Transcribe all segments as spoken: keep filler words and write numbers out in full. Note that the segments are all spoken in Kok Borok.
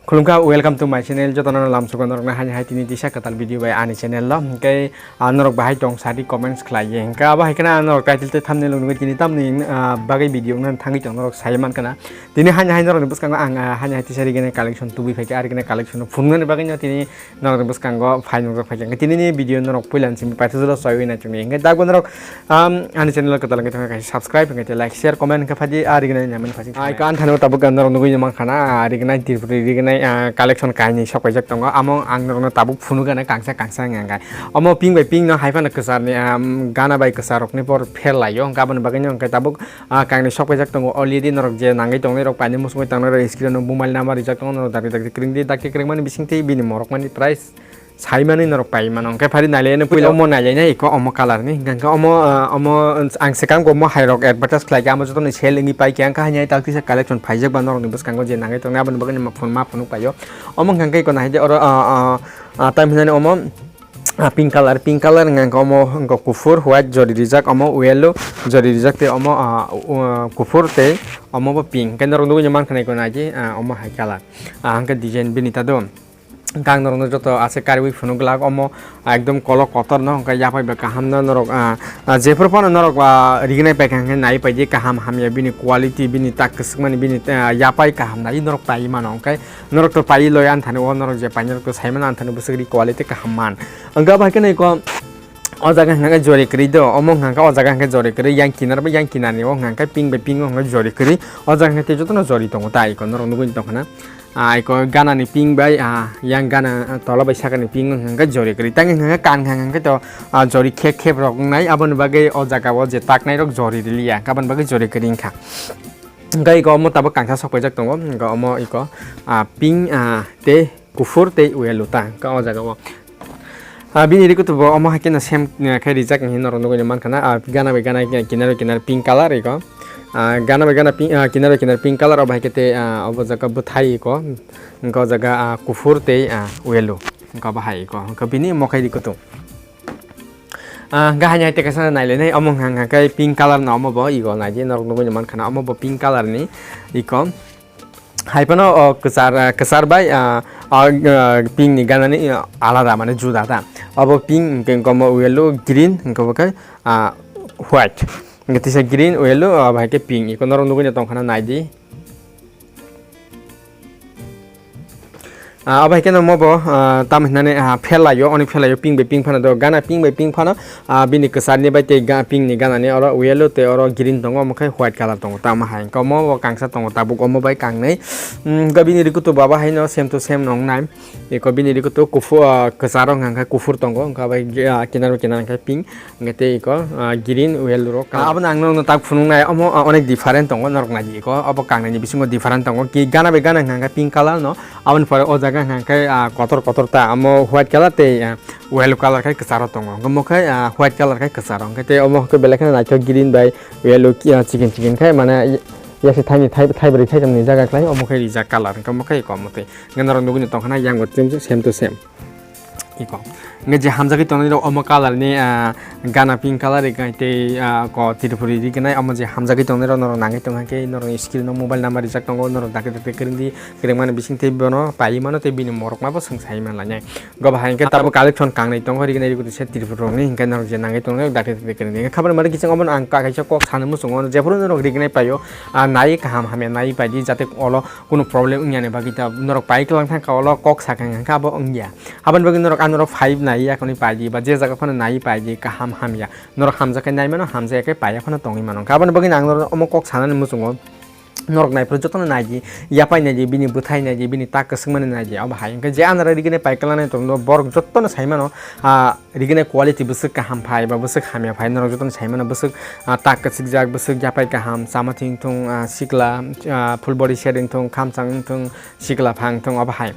Khulumkha, welcome to my channel. Jotono lamsugo norokno hani hai tini tisa kwtal video bai ani channel lo. Hwnkhe, ah, norok bahai tong sadi comments khlai ye. Hwnkhe abo hai kheno norok title tei thumbnail nugwi tini tamni, ah, bagwi video wngna thangwi tong norok sai mankha na. Tini hani hai norokni bwskango ang, ah, hani hai tisa rigini collection tubui phaikha, arigini collection phunuknani bagwi no tini norokni bwskango phai nukjak phaikha. Hwnkhe tinini video norok puila ni simi paithago chwlwi nai chwngni. Hwnkhe dakbo norok, um, ani channel kwtal wngkhe thangkha kaisa subscribe, hwnkhe like, share, comment hwnkhe phaidi, ah, rigini namani phasing. Ah, iko ang thani tabuk norok nugwi mankha na, ah, rigini Tripuri rigini, ah, collection kainwi sok paijak tongo. Amo ang norokno tabuk phunukgana kangsa kangsa wngya hwnkhe. Omo pink bai pink no hai phano kwcharni, um, gana bai kwcharrokni por pher laio. Hwnkhe aboni bagwino hwnkhe tabuk ah, kangni sok paijak tongo, already norok je nangwi tongnai rok paini muchungwi tangnai rok screen o mobile number rijak tongo, norok dakti dakti kwrwngdi, dakti kwrwngmani bisingtwi bini morokmani price saimani norok pai mano. Hwnkhe phari nailaino puila omo nailainai iko omo color ni, hwnkhe omo, ah, omo ang swkang omo hai rok advertise khlaikha, amo jotono sale wngwi paikha, hwnkhe haini hai tak tisa collection phaijak ba norokni bwskango je nangwi tongnai aboni bagwi ma phone ma phunuk paio. Omo hwnkhe iko nahaidi oro, ah, ah, ah, tamo hinani omo, ah, pink color, pink color hwnka hwnkhe omo hwnka kuphur, white jori rijak, omo yellow jori rijak, tei omo, ah, u-, kuphur tei omo bo pink. Hwnkhe norok nugwi mankha nai kono aji, ah, omo hai color. Ah, hwnkhe design bini ta do. Hwnkhe ang norokno joto aswk kariui phunuk glak, omo ekdom kolok kotor no, hwnkhe yaphai bai kaham no norok, ah, ah, jephru phano norok, ah, rignai paikha hwnkhe nai paidi kaham hamya bini quality, bini tak kwswkmani, bini, ah, yaphai kaham nai norok pai mano, hwnkhe norok to pai loi anthani o norok je painai rok to sai mano anthani bwswk ri quality kaham man. Hwnkhe abo hai kheno iko o jaga hwnkha khe jori kwrwi do, omo hwnkha khe o jaga hwnkha khe jori kwrwi, yang kinar bai yang kinar ni o hwnkha khe pink bai pink o hwnkha khe jori kwrwi, o jaga hwnkha khe tei jotono jori tongo ta iko norok nugwi tongkha na. Ah, iko gana ni pink bai, ah, yang gana, ah, tola bai saka ni pink o hwnkha khe jori kwrwi, tang hwnkha khe kan hwnkha hwnkha khe to, ah, jori khep khep rok wngnai, aboni bagwi o jaga o je taknai rok jori rwliya, aboni bagwi jori kwrwi wngkha. Hwnkhe iko omo tabuk kangsa sok paijak tongo, hwnkhe omo iko, ah, pink, ah, tei kuphur tei yellow ta hwnkhe o jaga o. Ah, bini rikutu bo omo hai kheno same, ah, khe rijak hinwi norok nugwi mankha na, ah, gana bai gana kinar bai kinar pink color iko. Ah, gana bai gana pink, ah, kinar bai kinar pink color obo hai khe tei, ah, obo jaga bwthai iko. Hwnkhe o jaga, ah, kuphur tei, ah, yellow. Hwnkhe obo hai iko. Hwnkhe bini omo khe rikutu. Ah, hwnkhe haini hai tei kaisa nailainai, omo hwnka hwnkha khe pink color no omo bo ego naidi norok nugwi mankha na, omo bo pink color ni ego. Hai phano o kwchar, ah, kwchar bai, ah, o, ah, pink ni gana ni, ah, alada mane juda ta. Obo pink hwnkhe omo yellow, green hwnkhe bo khe, ah, white. Hwnkhe tisa green, yellow, ah, bai khe pink. Eko norok nugwi tongkha na naidi. Ah, obo hai kheno omo bo, ah, tamo hinani, ah, phelaio, oni phelaio pink bai pink phano do, gana pink bai pink phano, ah, bini kwcharni bai tei ga-, pink ni gana ni oro yellow tei oro green tongo, omo khe white color tongo, tamo hai. Hwnkhe omo bo kangsa tongo, tabuk omo bai kangnwi. Mm, hwnkhe bini rikutu bo abo haino same to same no wngnai. Eko bini rikutu kuphur, ah, kwcharo hwnkha khe kuphur tongo, hwnkhe bai, ah, kinar bai kinar hwnkhe pink. Hwnkhe tei iko, ah, green yellow rok. Ah, abono ang nokno tak phunuknai, omo, ah, onek different tongo, norok naidi iko, obo kangnani bisingo different tongo, ki gana bai gana hwnkha khe pink color no, aboni pore o jaga hwnkha khe, ah, kotor kotor ta, omo white color tei, ah, yellow color khai kwcharo tongo, omo khai, ah, white color khai kwcharo, hwnkhe tei omo khe belai kheno naithok green bai yellow ki, ah, chikon chikon khai mane, ya se thaini thai, thaibrwi thaitham ni jaga khlai, omo khai rijak color, hwnkhe omo khai iko omo tei, hwnkhe norok nugwi tongkha na yang bo same to same. Iko. Hwnkhe je hamjagwi tongnai rok omo color ni, ah, gana pink color ri gai tei, ah, ko Tripuri ri gnai omo je hamjagwi tongnai rok norok nangwi tongkha khe norok ni screen o mobile number rijak tongo norok dakti dakti kwrwngdi kwrwngmani bising tei bono paiwi mano tei bini morok ma bo swng sai manlainai. Go bahai hwnkhe tabuk collection kangnwi tongo ri gnai ri se Tripuri rok ni hwnkhe norok je nangwi tongnai dakti dakti kwrwngdi hwnkhe khabangma ri kiching omo no ang kaisa kok sanwi muchungo jephuru norok ri gnai paio, ah, nai kaham hamya nai paidi jate olo Kunu problem wngya ni bagwi ta norok pai kwlang thang kha, olo kok sakha hwnkha abo wngya. Aboni bagwi norok ano rok five nai ya kwnwi pai di ba je jaga phano nai pai di kaham hamya. Norok hamjak khe nai mano, hamjak ya khe pai ya phano tongwi mano. Aboni bagwi ang norok omo kok sanani muchungo. Norok nai phuru jotono nai di, yapai nai di, bini bwthai nai di, bini tak kwswk mani nai di. Abo hai hwnkhe je ano rok rigini pai kwlanai tongno borok jotono sai mano, ah, Rigini quality bwswk kaham phai ba bwswk hamya phai norok jotono sai mano bwswk, ah, tak kwchwkjak bwswk yapai kaham chama thing thung, ah, sikla, ah, full body set wng thung khamchang wng thung sikla pha wng thung obo hai.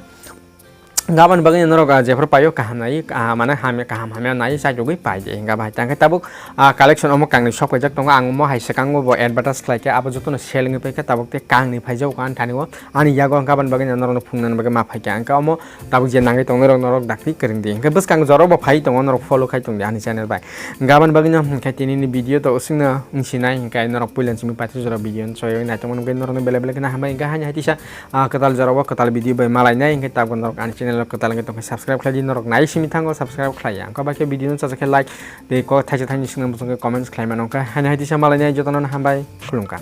Gabani bagwi norok, ah, jephru paio kaham nai, ah, mane hamya, kaham hamya nai, chaitugwi pai de. Hingkha bai tangkhe tabuk, ah, collection omo kangni sok paijak tongo, ang omo hai swkango bo advertise khlai khe, abo jotono sale wngwi paikha, tabuk tei kangni phaijak ani thani o, ani yago hingkha aboni bagwi norokno phunuknani bagwi ma phaikha. Hingkha omo tabuk je nangwi tongnai rok norok dakti kwrwng di. Hingkha bwskang jorok bo phai tongo, norok follow khai tong di ani channel bai. Hingkha aboni bagwino hingkha tinini video to usingno wngsinai, hingkha norok puila simi paithak jora video no soyoi naitongmani bagwi norokno belai belai kheno hambai. Hingkha haini hai tisa, ah, kwtal jorao kwtal video bai malainai, hingkhe tabuk norok ani channel o kwtal hingkhe tongkhe subscribe khlai di, norok nai simi thango subscribe khlai ya. Hingkha bai khe video no chajak khe like tei kok thaisa thaini swngnai bosong khe comments khlai mano. Hingkha haini hai tisa malainai jotono hambai, khulumkha.